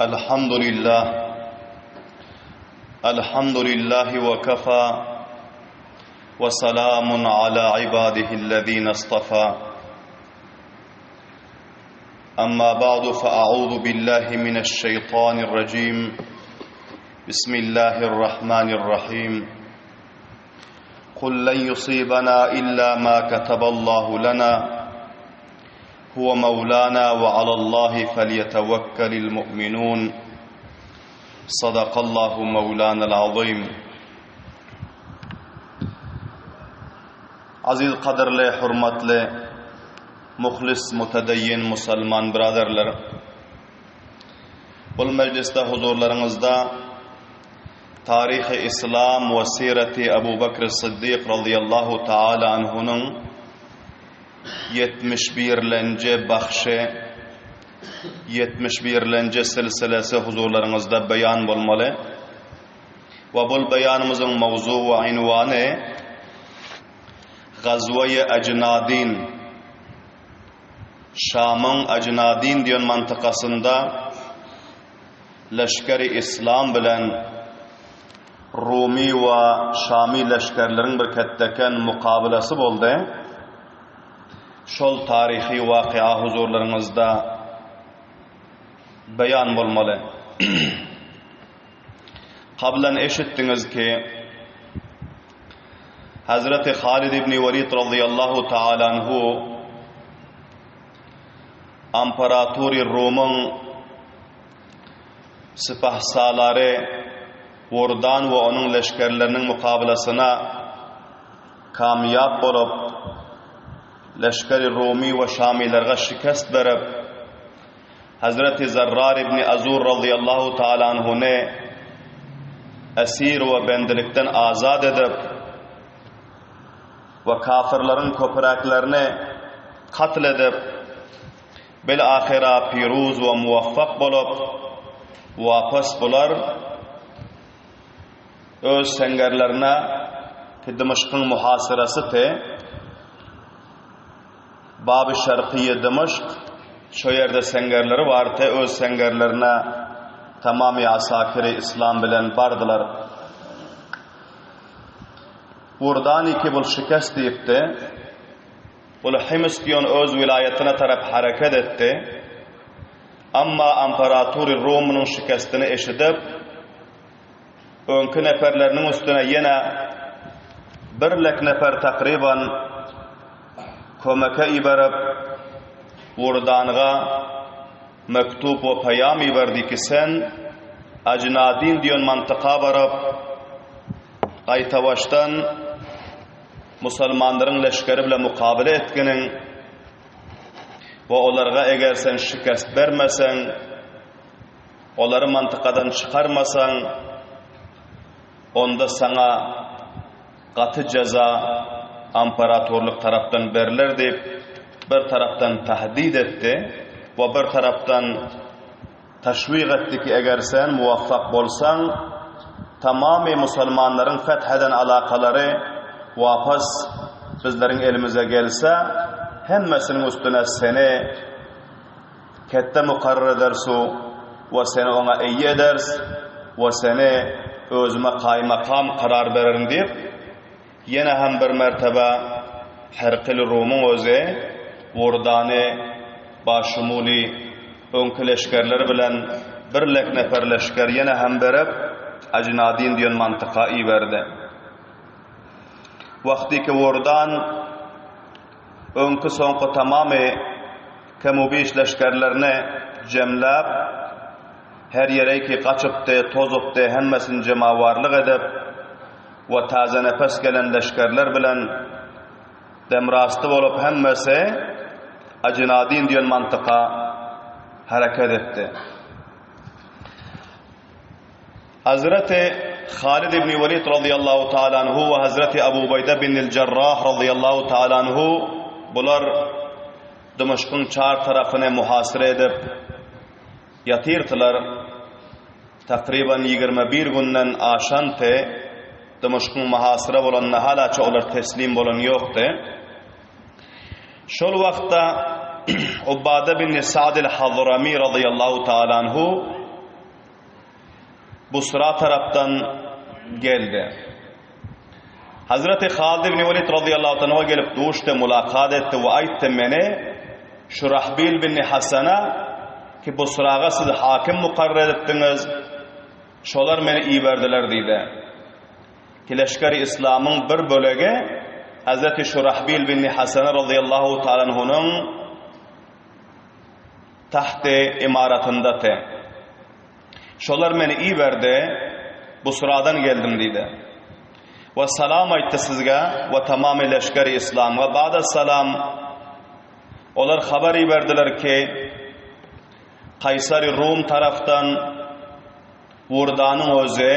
الحمد لله الحمد لله وكفى وسلام على عباده الذين اصطفى أما بعد فأعوذ بالله من الشيطان الرجيم بسم الله الرحمن الرحيم قل لن يصيبنا إلا ما كتب الله لنا هو مولانا وعلى الله فليتوكل المؤمنون صدق الله مولانا العظيم Aziz gadyrly, hurmatly, muhlis, mutedeyyin musulman braderler. Bul mejlisde huzurlaryňyzda Taryhy Islam we Sireti Abu Bekr Siddik razyýallahu taala anhunyň 71-lenji bahşy, 71-lenji silsilesi huzurlaryňyzda beýan bolmaly. We bul beýanymyzyň mowzu we ynwany Gazweýi Ajnadin, Şamyň Ajnadin diýen mantykasynda leşgeri islam bilen Rumy we Şamy leşgerleriň bir ketdeken mukabelasy boldy. Şol taryhy waky'a huzurlaryňyzda beýan bolmaly. Kablan eşitdiňiz ki, Hazreti Halid ibn Walid radıyallahu taala anhu Imperatory Rumyň sipahsalary Wurdan we onuň leşgerleriniň mukabalasyna kamýap bolup, leşgeri Rumy we Şamylarga şikest berip, Hazreti Zarrar ibn Azur razyýallahu taala anhuny esir we bendilikden azat edip we kafirleriň köpüräklerini katl edip, bil-ahyra piruz we muwaffak bolup, wapas bular öz sengerlerine ki Dymyşkyň muhasyrasy te, Baby Şarkyýe Dymaşk, şo ýerde seňgerleri bardy, öz seňgerlerine tamamy asakiri yslam bilen bardylar. Wurdaniki bul şikest diýipdi. Bul Hims diýen öz welaýatyna tarap hereket etdi. Amma Amperatury Rumynyň şikestini eşidip, Öňki neperleriniň üstüne ýene bir lek neper takryban kömeke iberip, Wurdanyga mektup we peýam iberdi ki, sen Ajnadin diýen mantyka baryp, gaýtabaşdan musulmanlaryň leşgeri bilen mukabele etginiň we olarga eger sen şikest bermeseň, Olary mantykadan çykarmasaň, onda saňa gaty jeza amperatorlyk tarapdan berler diýip, bir tarapdan tahdid etdi we bir tarapdan teşwik etdi ki, eger sen muwaffak bolsaň, tamamy musulmanlaryň feth eden alakalary wapas bizleriň elimize gelse, hemmesiniň üstüne seni Ketde mukarrar edersu we seni oňa eýe eders we seni özüme kaýmakam karar bererin diýip, ýene hem bir mertebe Herkil Rumyň özi Wurdany başumuly öňki leşgerleri bilen bir lek nefer leşger ýene hem berip, Ajnadin diýen mantyka iberdi. Wagtyky Wurdan öňki-soňky tamamy Kemubiş leşgerlerini jemläp, her ýere ki gaçypdy, tozupdy, hemmesini jemawarlyk edip we täze nepes gelen leşgerler bilen demrasty bolup hemmesi Ajnadin diýen mantyka hereket etdi. Hazreti Halid ibn Walid radıyallahu taala anhu we Hazreti Abu Ubeýde bin el-Jarrah radıyallahu taala anhu bular Dymaşkyň çar tarapyny muhasyra edip ýatyrdylar. Takryban 21 günden aşanty Dymaşkyň muhasyra bolanyna halaça olar teslim bolan ýokdy. Şol wagtda Ubada bin Sa'd el-Hadrami radıyallahu taala anhu. Busra tarapdan geldi. Hazreti Halid ibn Welid razyýallahu anhu'a gelip duşdy, mulakat etdi we aýtdy, Meni Şurahbil bin Hasana ki Busraga siz hakim mukarrar edipdiňiz, şolar meni iberdiler diýdi. Ki leşgeri Islamyň bir bölegi Hazreti Şurahbil bin Hasana razyýallahu taala anhunyň tahty imaratyndady. Şolar meni iberdi, Busradan geldim diýdi. We salam aýtdy sizge we tamamy leşgeri Islamga. Ba'da salam olar habar iberdiler ki, Kaýsary Rum tarafdan Wurdanyň özi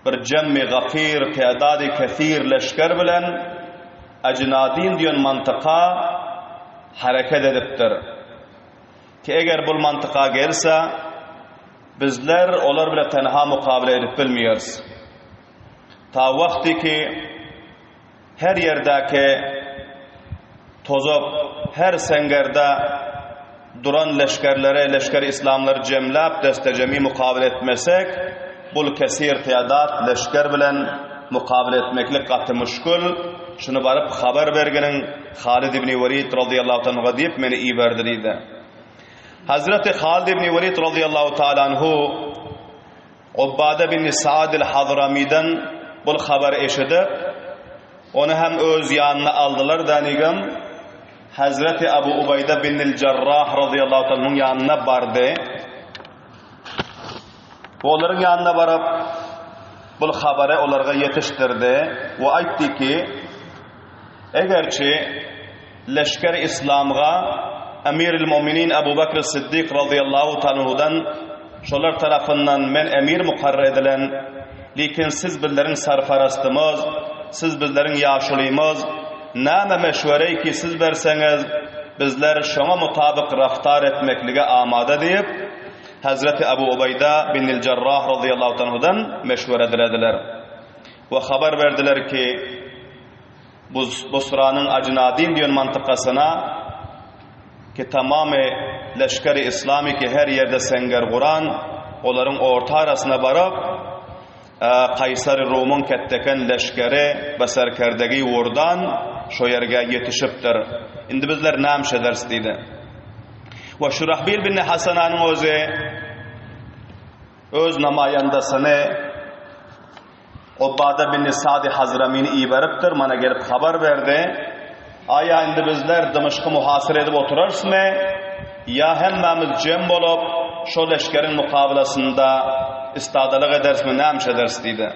bir jemmi gafir, tädady kesir leşger bilen Ajnadin diýen mantyka hereket edipdir. Ki eger bul mantyka gelse, bizler olar bile tenha mukabele edip bilmeýäris. Ta wagty ki her ýerdäki tozap, her seňgerde duran leşgerleri, leşgeri islamlary jemläp destejemi mukabele etmesek, bul kesir tädat leşger bilen mukabele etmeklik gaty müşgül. Şuny baryp habar berginiň Halid ibn Welid razyýallahu taala diýip meni iberdi diýdi. Hazreti Halid ibn Welid razyýallahu taala anhu Ubbada bin Saad al-Hazramydan bul habary eşidip, ony hem öz ýanyna aldylar danigem Hazreti Abu Ubaýda bin al-Jarrah razyýallahu taala anhuň ýanyna bardy. Olaryň ýanyna baryp, bul habary olarga ýetişdirdi we aýtdy ki, Egerçi leşger Islamga Emiril Muminin Abu Bekr Siddik razyýallahu taalahudan şolar tarapyndan men emir mukarrar edilen, lekin siz bizleriň sarparastymyz, siz bizleriň ýaşulymyz, näme meşwereý ki siz berseňiz, bizler şoňa mutabyk raftar etmeklige amada diýip, Hazreti Abu Ubaýda binil Jarrah razyýallahu taalahudan meşwere dilediler we habar berdiler ki, Busranyň Ajnadin diýen mantykasyna ki tamamy leşgeri islamy ki her ýerde seňger guran, olaryň orta arasyna baryp, Kaýsary Rumyň ketdeken leşgeri we serkerdegi Wurdan şo ýerge ýetişipdir. Indi bizler nämiş ederis diýdi. We Şurahbil bin Hasananyň özi öz namaýandasyny Ubada bin Sady Hazramyny iberipdir, mana gelip habar berdi. Aýa indi bizler Dymyşky muhasyra edip oturarysmy? Ýa hemmämiz jem bolup, şo leşgeriň mukabylasynda istadalyk ederismi, nämiş ederis diýdi.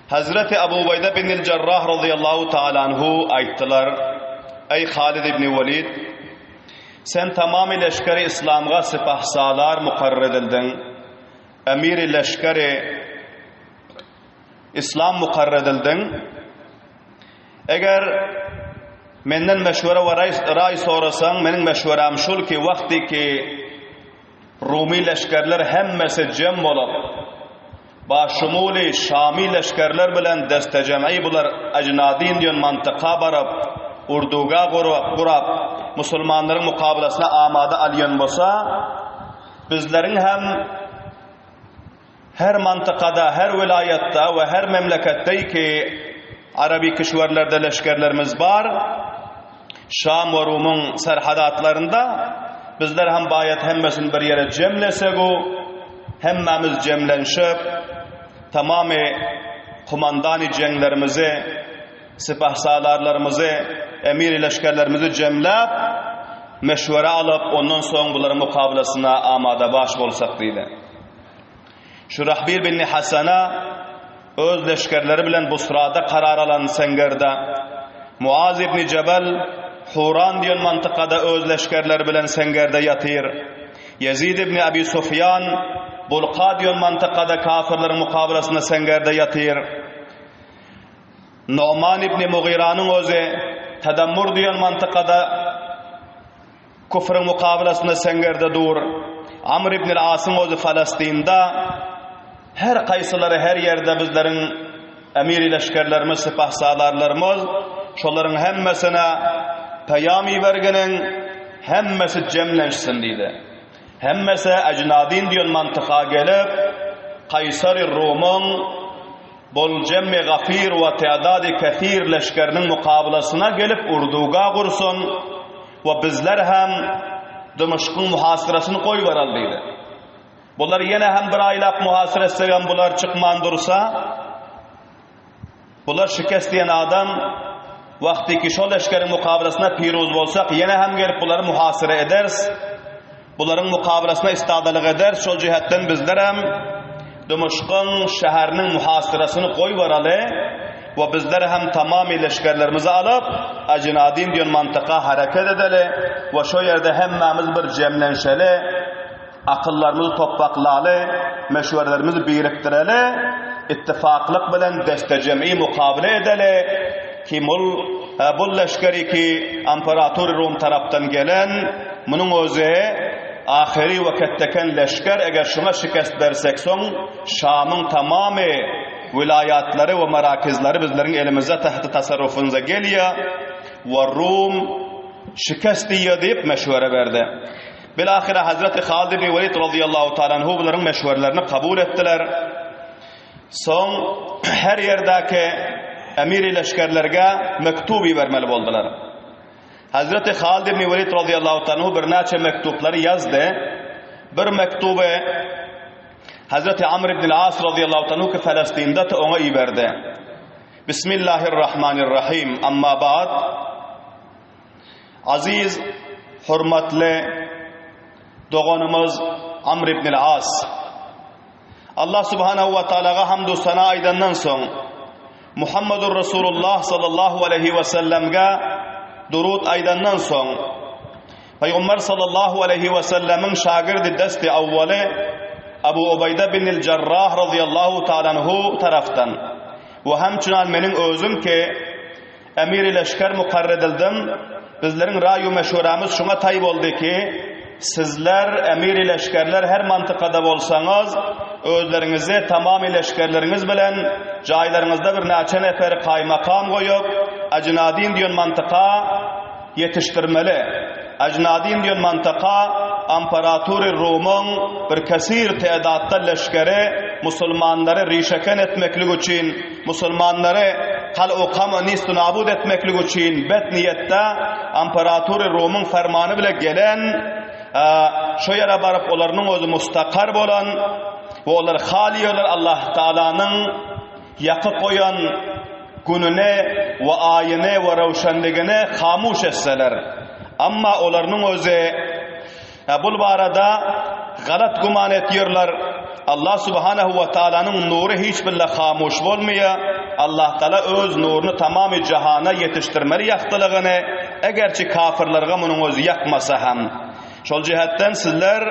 Hezreti Abu Ubaýda bin el-Jarrah razyýallahu taala anhu aýtdylar, Eý Halid ibn Welid, sen tamamy leşgeri yslamga sipahsalar mukarrar edildiň. Emiri leşgeri Islam mukarrar edildiň. Eger menden meşwere we raý sorasaň, meniň meşweräm şul ki, wagty ki Rumy leşgerler hemmesi jem bolup, ba şumuly Şamy leşgerler bilen destejem'i bular Ajnadin diýen mantyka baryp, urduga gurap, musulmanlaryň mukabylasyna amada alýan bolsa, Bizleriň hem her mantykada, her welaýatda we her memleketde ki arabi kişwerlerde leşgerlerimiz bar, Şam we Rumyň serhadatlarynda bizler hem baýat hemmesini bir ýere jemlesegu, hemmämiz jemlenşip, tamamy kumandany jeňlerimizi, Sipahsalarlarymyzy, emiri leşgerlerimizi jemläp, meşwere alyp, ondan soň bularyň mukabylasyna amada-baş bolsak diýdi. Şurahbil bin Hasana öz leşgerleri bilen Busrada karar alan seňgerde, Muaz ibn Jebel Huran diýen mantykada öz leşgerleri bilen seňgerde ýatyr. Ýezid ibn Abi Sufýan Bulka diýen mantykada kafirleriň mukabylasynda seňgerde ýatyr. Nu'man ibn Mugyranyň özi Tadammur diýen mantykada küfrüň mukabylasynda seňňerde dur. Amr ibn al-Asyň özi Falastinda. Her kaýsylary her ýerde bizleriň emiri leşgerlerimiz, sipahsalarlarymyz şolaryň hemmesine peýam iberginiň, hemmesi jemlenşsin diýdi. Hemmesi Ejnadin diýen mantyka gelip, Kaýsary Rumyň bol jemmi gafir we tädady kesir leşgeriniň mukabylasyna gelip urduga gursun we bizler hem Dymyşkyň muhasyrasyny goýberaly diýdi. Bular ýene hem bir aýlap muhasyra etsegem bular çykman dursa, Bular şikest diýen adam, wagtyky şol leşgeriň mukabylasynda piruz bolsak, ýene hem gelip bulary muhasyra ederis. Bularyň mukabylasynda istadalyk ederis. Şol jihetden bizlerem Dymyşkyň şäheriniň muhasyrasyny goýbaraly we bizler hem tamamy leşgerlerimizi alyp, Ajnadin diýen mantyka hereket edeli we şo ýerde hemmämiz bir jemlenşeli. Akyllarymyzy topbaklaly, meşwerlerimizi birikdireli, ittifaklyk bilen deste-jem'i mukabele edeli ki, mul bul leşgeri ki Amperatury Rum tarapdan gelen, munuň özi ahyry we ketdeken leşger, eger şuňa şikest bersek soň Şamyň tamamy wilaýatlary we merakizleri bizleriň elimizde tahty tasarrufymyza gelýär we Rum şikest diýýär diýip meşwere berdi. Bilahyra Hazreti Halid ibn Welid razyýallahu taala anhu bularyň meşwerlerini kabul etdiler. Soň her ýerdäki emiri leşgerlerge mektub ibermeli boldular. Hazreti Halid ibn Welid razyýallahu taala anhu birnäçe mektuplary ýazdy. Bir mektuby Hazreti Amr ibn al-As razyýallahu taala anhu ki Felestinde oňa iberdi. Bismillahirrahmanirrahim. Amma ba'd. Aziz, hormatly doganymyz Amr ibn al-As. Allah subhanahu wa taalaga hamdu sana aýdandan soň, Muhammedur Rasulullah sallallahu aleyhi we sellemge durud aýdandan soň, Pygamber sallallahu aleyhi we sellemiň şagirdi desti awwaly Abu Ubayda bin al-Jarrah radiyallahu taala anhu tarafdan we hemçinan meniň özüm ki Emiri leşger mukarr edildim. Bizleriň raý-u meşwerämiz şuňa taý boldy ki, sizler, emiri leşgerler her mantykada bolsaňyz, özleriňizi tamamy leşgerleriňiz bilen jaýlaryňyzda bir näçe nefer kaýmakam goýup, Ajnadin diýen mantyka ýetişdirmeli. Ajnadin diýen mantyka Amparatury Rumyň bir kesir tedatda leşgeri musulmanlary rişeken etmeklik üçin Musulmanlary kal-u-kam-u nist-u-nabut etmeklik üçin bet niýetde Amperatury Rumyň fermany bile gelen, şo ýere baryp olarynyň özi mustakar bolan we olar halyýolar Allah Taalanyň ýakyp goýan gününi we aýyny we röwşenligini hamuş etseler. Amma olarynyň özi Hä bul barada galat güman etýärler. Allah subhanahu we taalanyň nury hiç birle hamuş bolmaýar. Allah taala öz nuruny tamamy jahana ýetişdirmeli ýagtylygyny, egerçi kafirlerge munuň özi ýakmasa hem. Şol jihetden sizler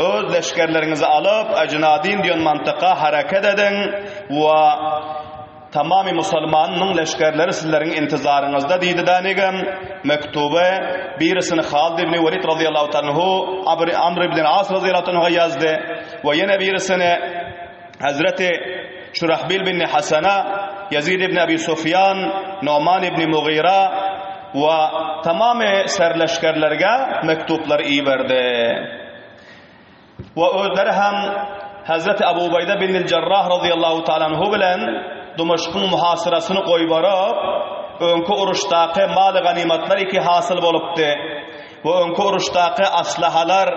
öz leşgerleriňizi alyp Ejnadin diýen mantyka hereket ediň we Tamamy musulmanynyň leşgerleri sizleriň intizaryňyzda diýdi dänigem, mektuby, birisini Halid ibn Welid razyýallahu taala anhu, Amr ibn As razyýallahu taala anhuga ýazdy we ýene birisini Hazreti Şurahbil bin Hasana, Ýezid ibn Abi Sufýan, Numan ibn Mugyra we tamamy serleşgerlerge mektuplar iberdi. We özleri hem Hazreti Abu Ubeýde bin Jarrah razyýallahu taala anhu bilen Dymaşkyň muhasyrasyny goýbaryp, öňki uruşdaky maly-ganymatlar iki hasyl bolupdy we öňki uruşdaky aslahalar,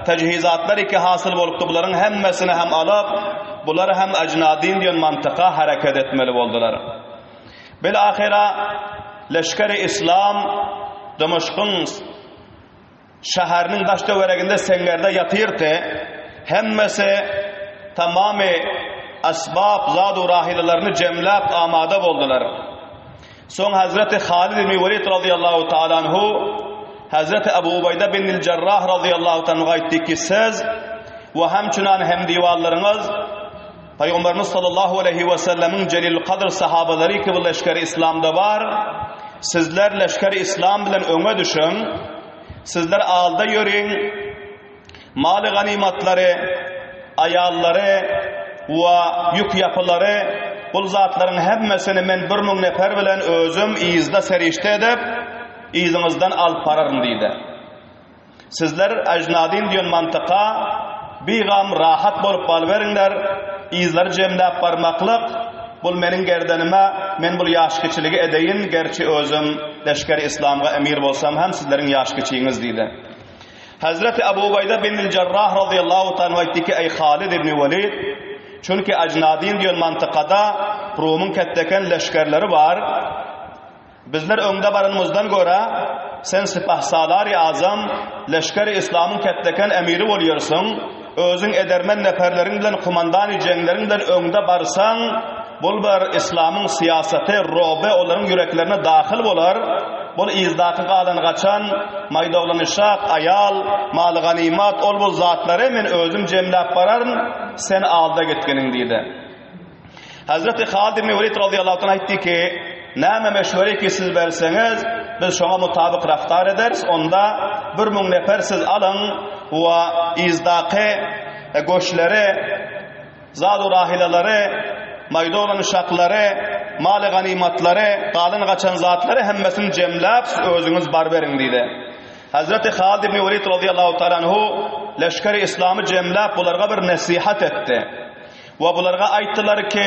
tejhizatlar iki hasyl bolupdy, bularyň hemmesini hem alyp, bular hem Ajnadin diýen mantyka hereket etmeli boldular. Bil-ahyra leşgeri islam Dymaşkyň Şäheriniň daş-töwereginde seňňerde ýatyrdy. Hemmesi tamamy esbap, zad-u rahylalaryny jemläp amada boldular. Soň Hazreti Halid ibn Welid razyýallahu taala anhu Hazreti Abu Ubaýda bin Jarrah razyýallahu taala anhuga aýtdy ki, siz we hemçünan hemdiwarlaryňyz Pygamberimiz sallallahu aleýhi we sellemiň jelilkadr sahabalary ki bu leşgeri islamda bar, sizler leşgeri islam bilen öňe düşüň, sizler alda ýörüň, maly ganymatlary, aýallary we ýük ýapylary, bul zatlaryň hemmesini men 1000 nefer bilen özüm yzda serişde edip, yzyňyzdan alyp bararyn diýdi. Sizler Ajnadin diýen mantyka bigam rahat bolup galyberiňler, yzlary jemläp barmaklyk bul meniň gerdenime, men bul ýaşkiçiligi edeýin, gerçi özüm leşgeri yslamga emir bolsam hem sizleriň ýaşkiçiňiz diýdi. Hezreti Abu Ubaýda bin Jarrah razyýallahu taala aýtdy ki, Eý Halid ibn Welid, çünki Ajnadin diýen mantykada Rumyň ketdeken leşgerleri bar, Bizler öňde baranymyzdan görä, sen sipahsalary azam, leşgeri yslamyň ketdeken emiri bolýarsyň, özüň edermen neperleriň bilen kumandany jeňleriň bilen öňde barsaň, bul bir yslamyň syýasaty, robe olaryň ýüreklerine dahyl bolar, bul yzdaky galan-gaçan, maýdoglan-yşak, aýal, maly-ganymat, ol-bul zatlary men özüm jemläp bararyn, sen alda gitginiň diýdi. Hazreti Halid ibn Welid radıyallahu anh aýtdy ki, näme meşwere ki siz berseňiz, biz şoňa mutabyk raftar ederis, onda 1000 nefer siz alyň we yzdaky e, goşlary, zadu rahilalary, maýda bolan uşaklary, maly ganymatlary, galan gaçan zatlary hemmesini jemläp siz özüňiz bar beriň diýdi. Hazreti Halid ibn Welid radıyallahu ta'ala anhu leşgeri islamy jemläp bularga bir nesihat etdi. We bularga aýtdylar ki,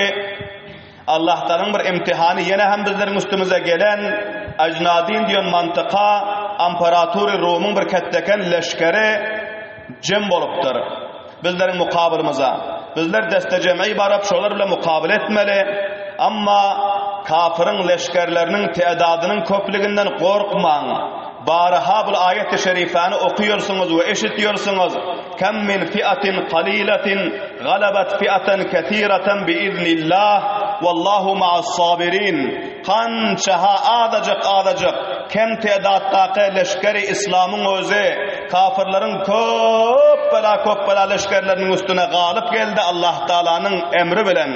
Allahtalaň bir imtihany ýene hem bizleriň üstümize gelen Ajnadin diýen mantyka Amparatury Rumyň bir ketdeken leşgeri jem bolupdyr. Bizleriň mukabylymyza. Bizler deste-jem'i baryp şolar bilen mukabyl etmeli. Amma kapyryň leşgerleriniň tedadynyň köplüginden gorkmaň. Bary-ha bul aýaty şerifäni okyýarsyňyz we eşitýärsiňiz. Kem min fi'atin qalilatin galabat fi'atan kesiratan biiznillah wallahu ma'as sabirin. Kança-ha azajyk-azajyk kem tedatdaky leşgeri islamyň özi kafirleriň köp bela köp bela leşgerleriniň üstüne galyp geldi Allah Taalanyň emri bilen.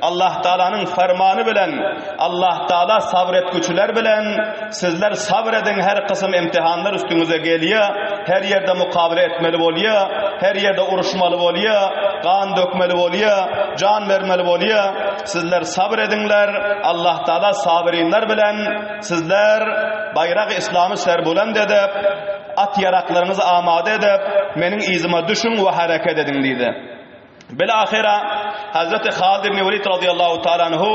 Allah Taalanyň fermany bilen, Allah Taala sabretgüçiler bilen, sizler sabr ediň her kysym imtihanlar üstüňize gelýä, her ýerde mukabele etmeli bolýa, her ýerde uruşmaly bolýa, gan dökmeli bolýa, jan bermeli bolýa, sizler sabr ediňler, Allah Taala sabyrinler bilen, sizler baýragy islamy serbulend edip, at ýaraklaryňyzy amada edip, meniň yzyma düşüň we hereket ediň diýdi. Bilahyra Hazreti Halid ibn Welid radıyallahu taala anhu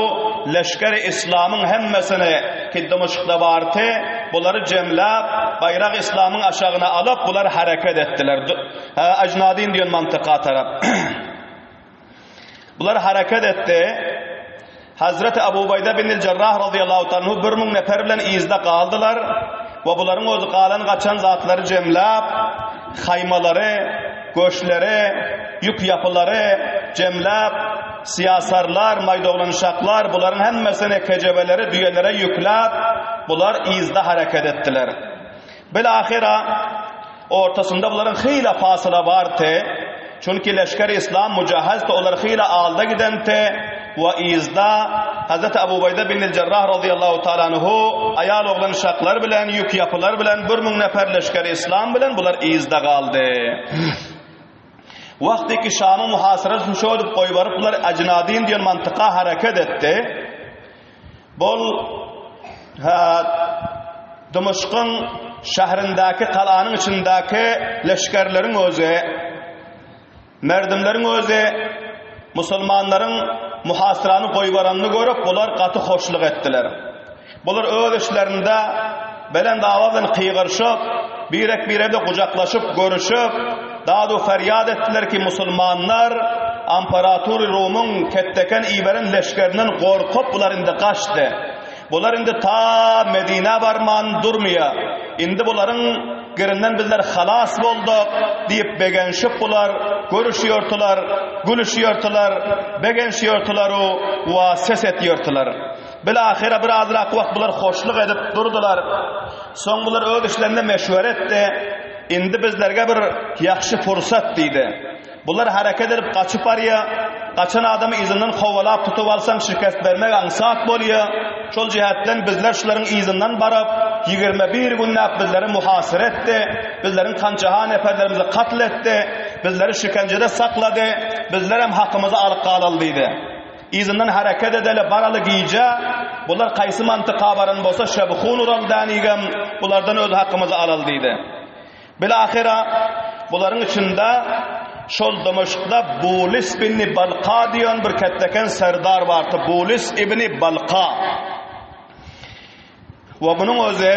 leşger-i İslamyň hemmesini ki Dymyşkda bardy, bulary jemläp, baýrak İslamyň aşagyna alyp, bular hereket etdiler. Ajnadin diýen mantyka tarap. Bular hereket etdi. Hazreti Abu Ubaýda bin Jarrah radıyallahu taala anhu 1000 nefer bilen yzda galdylar we bularyň özi galan gaçan zatlary jemläp, haýmalary, göçleri, ýük ýapylary jemläp, syýasarlar, maýdoglanşaklar bularyň hemmesini kejebeleri düýelere ýükläp, bular yzda hereket etdiler. Bilahyra, ortasynda bularyň hyla fasyla bardy. Çünki leşger-i islam mujahhazdy, olar hyla alda gidenti we yzda Hazreti Abu Ubaýda bin el-Jarrah razyýallahu taala anhu aýal-oglan şaklar bilen, ýük ýapylar bilen 1000 nefer leşger-i islam bilen bular yzda galdy. Wagty ki Şamyň muhasyrasyny şo edip goýbaryp bular Ajnadin diýen mantyka hereket etdi. Bol ha Dymyşkyň şährindäki galanyň içindäki leşgerleriň özi, merdimleriň özi musulmanlaryň muhasyrany goýbaranyny görüp, bular gaty hoşluk etdiler. Bular öz işlerinde belent awaz bilen gygyryşyp, birek-birege gujaklaşyp, görüşip, dad-u ferýat etdiler ki, musulmanlar Amparatury Rumyň ketdeken iberen leşgerinden gorkup, bular indi gaçdy. Bular indi ta Medinä barman durmaýar. Indi bularyň girinden bizler halas bolduk diýip begenşip bular görüşýärdiler, gülüşýärdiler, begenşýärdiler-u wa ses etýärdiler. Bilahyra bir azrak wagt bular hoşluk edip durdular. Soň bular öz işlerinde meşwere etdi. Indi bizlerge bir ýagşy pursat diýdi. Bular hereket edip gaçyp barýar. Gaçan adamy yzyndan kowalap tutup alsaň şikest bermek aňsat bolýar. Şol jähetden bizler şularyň yzyndan baryp, 21 günläp bizleri muhasyra etdi. Bizleriň kançaha neperlerimizi katl etdi. Bizleri şikenjede saklady. Bizlerem hakymyzy alyp galaly diýdi. Yzyndan hereket edeli baraly gije, bular kaýsy mantyka baran bolsa şebhun ural dänigem, bulardan öz hakymyzy alaly diýdi. Bilahyra bularyň içinde şol Dymaşkda Bulis ibni Balka diýen bir ketdeken serdar bardy. Bulis ibni Balka. We munuň özi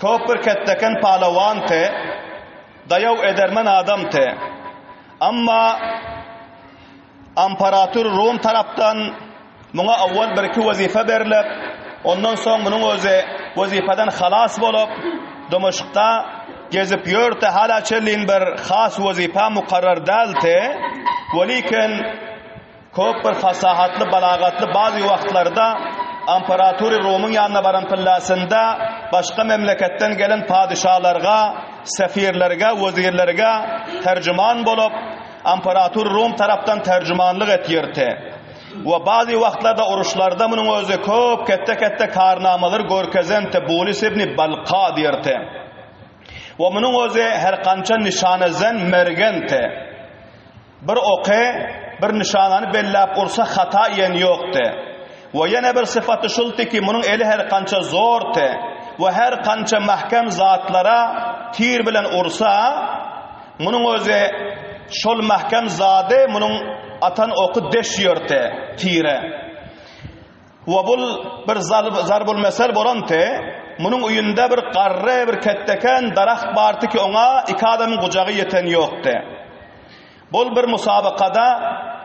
köp bir ketdeken palawandy, daýaw edermen adamdy. Amma Amparatur Rum tarapdan muňa awwal birki wezipe berlip, ondan soň munuň özi wezipeden halas bolup, Dymaşkda gezip ýördi, hala çenlin bir has wezipe mukarrar däldi. Welikin köp bir fasahatly, balagatly bazy wagtlarda Amparatury Rumyň ýanyna baran pillasynda başga memleketden gelen padyşalarga, sefirlerge, wezirlerge terjüman bolup, Amperatur Rum tarapdan terjümanlyk etýärdi. We bazy wagtlarda uruşlarda munuň özi köp ketde-ketde karnamalar görkezenti Bulis ibni Balka diýerdi. We munuň özi her kança nyşanazen mergenti. Bir oky, bir nyşanany belläp ursa hata iýen ýokdy. We ýene bir sypaty şuldy ki, munuň eli her kança zordy we her kança mähkem zatlara tir bilen ursa, Munuň özi şol mähkem zady munuň atan oky deş ýörte, tire. We bul bir zarbulmesel bolanty, munuň öýünde bir garry bir ketdeken daragt bardy ki oňa iki adamyň gujagy ýeten ýokdy. Bul bir musabakada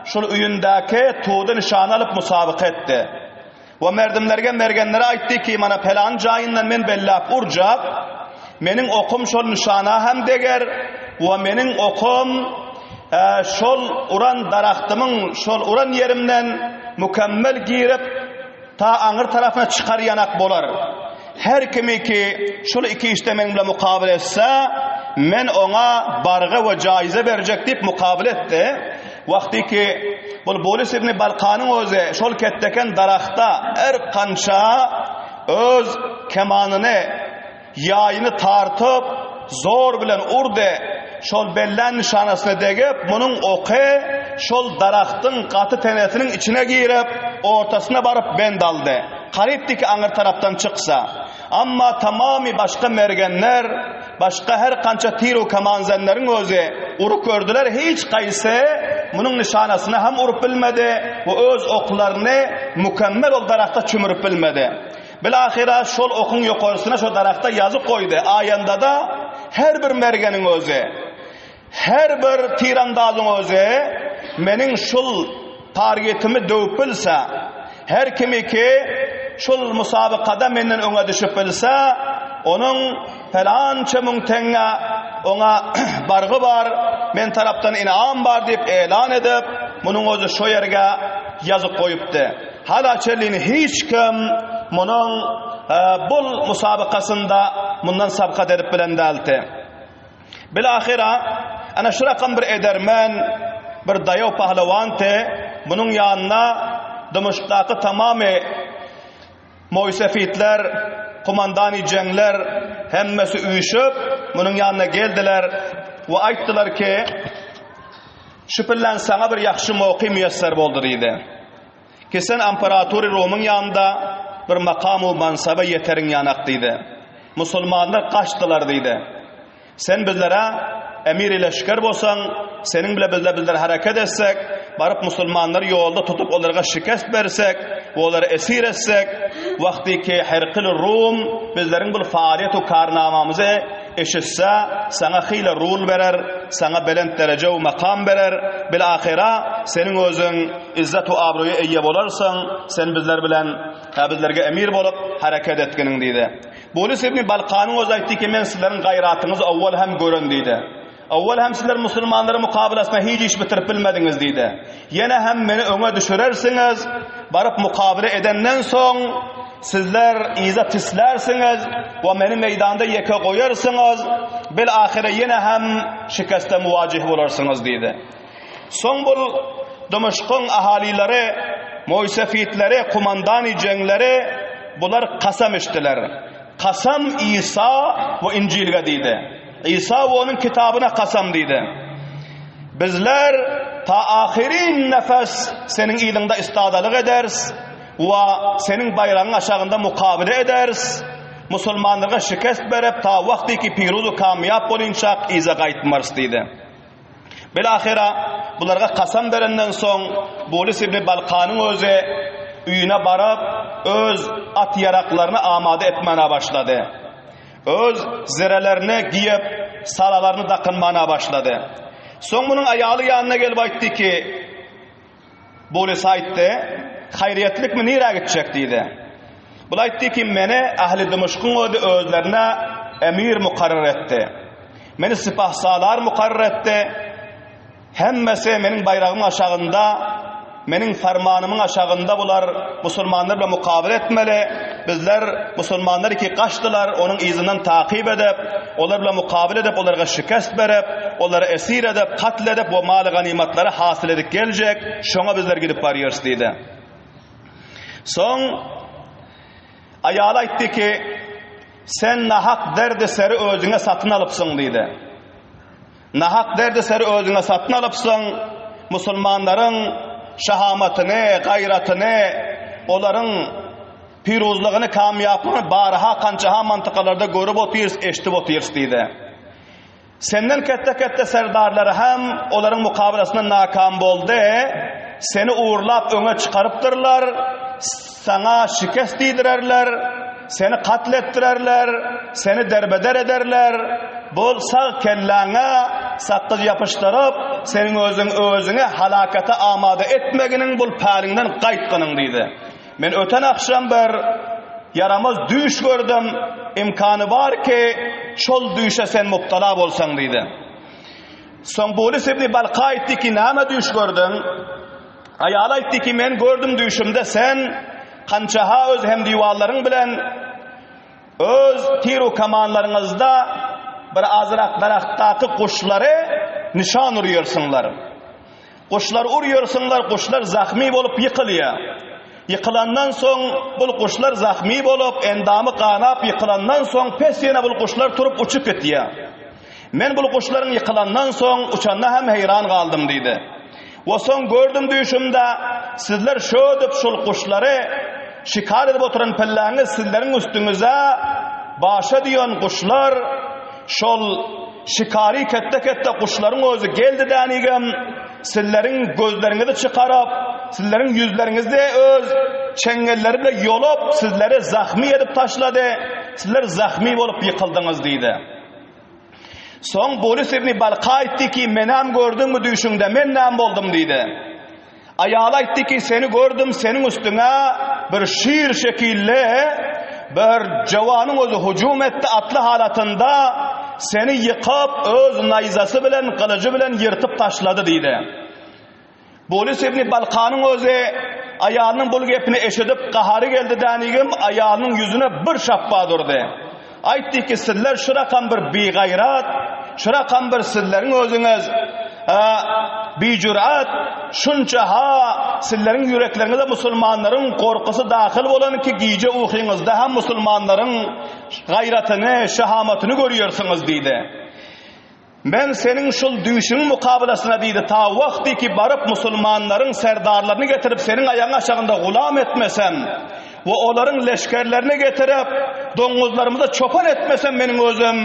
şol öýündäki tudy nyşana alyp musabyka etdi. We merdimlerge, mergenlere aýtdy ki, mana pelan jaýyndan men belläp urjak, meniň okum şol nyşana hem deger we meniň okum şol uran daragtymyň şol uran ýerimden mükemmel girip, ta aňyr tarapyna çykar ýanak bolar. Her kimi ki şul iki işde meniň bilen mukabele etse, men oňa barga we jaýyza berjek diýip mukabele etdi. Wagty ki bul Bolis ibn Balkanyň özi şol ketdeken daragta er kança öz kemanyny, ýaýyny tartyp, zor bilen urdy. Şol bellän nyşanasyna degip, munuň oky şol daragtyň gaty tenesiniň içine girip, ortasyna baryp bend aldy. Garypdy ki aňyr tarapdan çyksa. Amma tamamy başga mergenler, başga her kança tir-u kamanzenleriň özi urup gördüler, hiç gaýsy munuň nyşanasyna hem urup bilmedi we öz oklaryny mükemmel ol daragta çümürip bilmedi. Bilahyra şol okuň ýokarsyna şo daragta ýazyp goýdy. Aýanda-da her bir mergeniň özi, Her bir tirandazyň özi meniň şul targetimi döwüp bilse, her kimiki şul musabakada menden öňe düşüp bilse, onuň pelança müň teňňe oňa bargy bar, men tarapdan inam bar diýip elan edip, munuň özi şo ýerge ýazyp goýupdy. Hala çenli hiç kim munuň bul musabakasynda mundan sabkat edip bilen däldi. Bilahyra, ana şu rakam bir edermen, bir daýaw pahlewandy, munuň ýanyna Dymaşkdaky tamamy moýsefitler, kumandany jeňler hemmesi üýşüp, munuň ýanyna geldiler we aýtdylar ki, Şu pillän saňa bir ýagşy mowky müýesser boldy diýdi. Ki sen amperatory Rumyň ýanynda bir makam-u mansaba ýeteriň ýanak diýdi. Musulmanlar gaçdylar diýdi. Sen bizlere emiri leşger bolsaň, seniň bile bizler bizler hereket etsek, baryp musulmanlary ýolda tutup olarga şikest bersek we olary esir etsek, wagty ki Herkil Rum bizleriň bul faaliýet u karnamamyzy eşitse, saňa hile rul berer, saňa belent dereje u makam berer, bil-ahyra seniň özüň Izzet we abraýa eýe bolarsyň, sen bizler bilen, hä bizlerge emir bolup, hereket etginiň diýdi. Bulis ibn Balkanyň özi aýtdy ki, men sizleriň gaýratyňyzy owwal hem gören diýdi. Owwal hem sizler musulmanlaryň mukabylasyna hiç iş bitirip bilmediňiz diýdi. Ýene hem meni öňe düşürersiňiz, baryp mukabyla edenden soň, sizler yza tislärsiňiz we meni meýdanda ýeke goýarsyňyz, bil-ahyra ýene hem şikeste muwajih bolarsyňyz diýdi. Soň bul Dymaşkyň ahalyleri, moýsefitleri, kumandany jeňleri bular kasam içdiler. Kasam Isa we Injilge diýdi. Isa we onuň kitabyna kasam diýdi. Bizler ta ahyrin nefes seniň yzyňda istadalyk ederis we seniň baýragyň aşagynda mukabele ederis. musulmanlarga şikest berip, ta wagtyky piruz-u kamýap bolynçak yza gaýtmarys diýdi. Bilahyra, bularga kasam berenden soň, Bulis ibn Balkanyň özi öýüne baryp, öz at-ýaraklaryny amada etmäne başlady. Öz zirelerini giýip, salalaryny dakynmana başlady. Soň munuň aýaly ýanyna gelip aýtdy ki, Bulis aýtdy, Haýryýetlikmi nirä gitjek diýdi. Bul aýtdy ki, Meni ähli Dymyşkyň özi özlerine emir mukarrar etdi. Meni sipahsalar mukarrar etdi. Hemmesi meniň baýragymyň aşagynda, meniň farmanymyň aşagynda bular musulmanlar bilen mukabele etmeli. Bizler musulmanlar iki gaçdylar, onuň yzyndan takyp edip, olar bilen mukabele edip, olarga şikest berip, olary esir edip, katl edip we maly ganymatlary hasyl edip geljek, şoňa bizler gidip barýarys diýdi. Soň aýaly aýtdy ki, sen nahak derdi-seri özüňe satyn alypsyň diýdi. Nahak derdi-seri özüňe satyn alypsyň, musulmanlaryň şahamatyny, gaýratyny, olaryň piruzlygyny, kamýaplygyny barha kançaha mantykalarda görüp otyrys, eşidip otyrys diýdi. Senden ketde-ketde serdarlary hem olaryň mukabelasynda nakam boldy, seni ugurlap öňe çykarypdyrlar, saňa şikest diýdirerler, Seni katl etdirerler, seni derbeder ederler. Bol sag kelläňe sakgyç ýapyşdyryp, seniň özüň özüňi halakata amada etmeginiň bul päliňden gaýtgynyň diýdi. Men öten agşam bir ýaramaz düýş gördüm, imkany bar ki, şol düýşe sen mubtala bolsaň diýdi. Soň Bulis ibn Balka aýtdy ki, näme düýş gördüň? Aýaly aýtdy ki, men gördüm düýşümde sen Kançaha öz hemdiwarlaryň bilen öz tir-u-kamanlaryňyzda bir azrak daragtdaky guşlary nyşan urýarsyňlar. Guşlary urýarsyňlar, guşlar zahmy bolup ýykylýar. Ýykylandan soň bul guşlar zahmy bolup, endamy ganap ýykylandan soň pes ýene bul guşlar turup uçup gitýär. Men bul guşlaryň ýykylandan soň uçanyna hem heýran galdym diýdi. We soň gördüm düýşümde, sizler şödüp şul guşlary şikar edip oturan pelläňiz sizleriň üstüňize başa diýen guşlar şol şikary ketde-ketde guşlaryň özi geldi dänigem sizleriň gözleriňizi çykaryp sizleriň ýüzleriňizi öz çeňňelleri bile ýolup sizleri zahmy edip taşlady sizler zahmy bolup ýykyldyňyz diýdi. Soň Bulis ibn Balka aýtdy ki, Menäm gördüňmi düýşüňde, men näme boldum diýdi. Aýaly aýtdy ki, seni gördüm, seniň üstüňe bir şir şekilli bir jawanyň özi hüjüm etdi, atly halatynda seni ýykyp, öz naýzasy bilen, gylyjy bilen ýyrtyp taşlady diýdi. Bulis ibn Balkanyň özi aýalynyň bul gepini eşidip, gahary geldi dänigim, aýalynyň ýüzüne bir şapba durdy. Aýtdy ki, sizler şu rakam bir bigaýrat, şu rakam bir sizleriň özüňiz, a, bijürat, şunça ha sizleriň ýürekleriňize musulmanlaryň gorkusy dahyl bolan ki, gije ukyňyzda hem musulmanlaryň gaýratyny, şahamatyny görýärsiňiz diýdi. Men seniň şul düýşüňiň mukabalasyna diýdi, ta wagty ki baryp musulmanlaryň serdarlaryny getirip seniň aýagyň aşagynda gulam etmesem we olaryň leşgerlerini getirip doňuzlarymyza çopan etmesem meniň özüm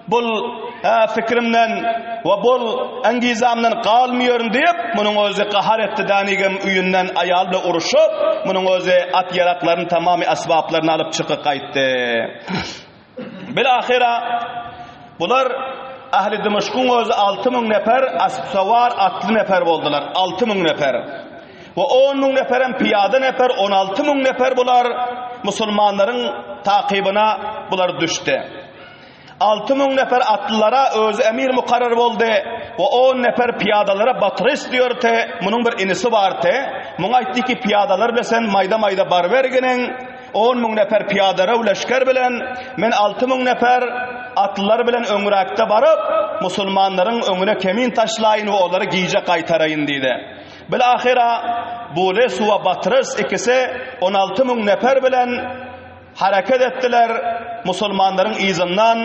bul fikrimden we bul engizamdan galmyaryn diýip, munuň özi gahar etdi dänigem öýünden aýal bilen uruşyp, munuň özi at-ýaraklaryny tamamy esbaplaryny alyp çykyp gaýtdy. Bilahyra bular ähli Dymaşkyň özi 6000 nefer aspsawar atly nefer boldular. 6000 nefer. We 10000 neferem pyýada nefer, 16000 nefer bular musulmanlaryň takybyna bular düşdi. 6000 nefer atlylara özi emir mukarrar boldy we 10 nefer pyýadalara Batris diýorte, munuň bir inisi bardy. Muňa aýtdy ki, pyýadalar bilen sen maýda-maýda baryberginiň, 10,000 nefer pyýadaraw leşger bilen, men 6000 nefer atlylar bilen öňräkde baryp, musulmanlaryň öňüne kemin taşlaýyn we olary gije gaýtaraýyn diýdi. Bilahyra Bules we Batrys ikisi 16 mün nefer bilen hereket etdiler musulmanlaryň yzyndan.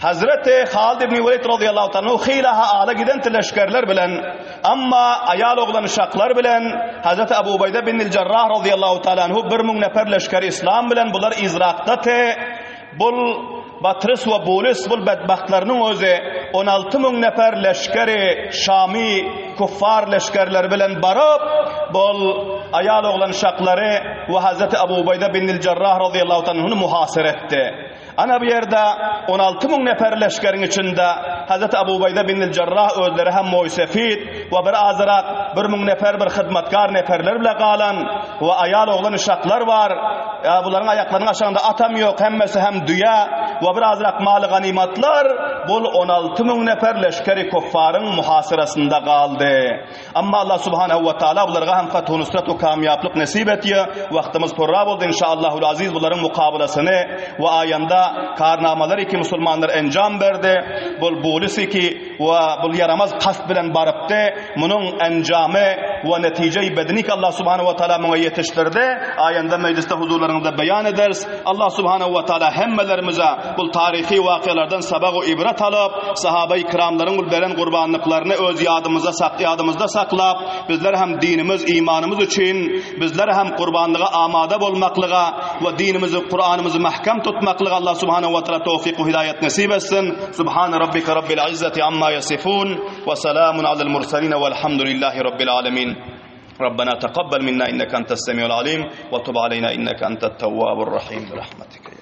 Hazreti Halid ibn Welid radıyallahu ta'ala hylaha ala giden leşgerler bilen, amma aýal oglan uşaklar bilen Hazreti Abu Ubayda bin Jarrah radıyallahu ta'ala anhu 1000 nefer leşger İslam bilen bular Izrakda te bul Batrys we Bulys bul bedbahtlarynyň özi 16 müň nefer leşgeri Şamy kuffar leşgerleri bilen baryp bul aýal oglan uşaklary we Hazreti Abu Ubayda bin Jarrah radıyallahu ta'ala anhu muhasara etdi. Ana bu ýerde 16 müň nefer leşgeriň içinde Hazreti Abu Ubaýda bin Jarrah özleri hem moýsefit we bir azyrak 1000 nefer bir hyzmatkar neferler bile galan we aýal oglan uşaklar bar. Ýa bularyň aýaklarynyň aşagynda atam ýok, hemmesi hem düýe we bir azyrak maly ganymatlar bul 16 müň nefer leşgeri kuffaryň muhasyrasynda galdy. Amma Allah Subhanahu we Taala bularga hem fathu nusrat we kamýaplyk nesip etýär. Wagtymyz purra boldy inşaallahul aziz bularyň mukabylasyny we aýanda karnamalary ki musulmanlar enjam berdi. Bul bulisi ki we bul ýaramaz kast bilen barypdy. Munuň enjamy we netije bedini ki Allah Subhanahu we Taala muňa ýetişdirdi. Aýanda mejlisde huzurlaryňyzda beýan ederis. Allah Subhanahu we Taala hemmelerimize bul taryhy wakalardan sabak we ibret alyp, sahabai kiramlaryň bul beren gurbanlyklaryny öz ýadymyzda sak ýadymyzda saklap, bizler hem dinimiz, imanymyz üçin bizler hem gurbanlyga amada bolmaklyga we dinimizi, Kuranymyzy mähkem tutmaklyga Allah Subhanahu we Taala towfik we hidaýat nesip etsin. Subhane rabbika rabbil izzati amma yasifun we salamun alel murselin velhamdülillahi rabbil alamin. ربنا تقبل منا إنك أنت السميع العليم وتب علينا إنك أنت التواب الرحيم برحمتك.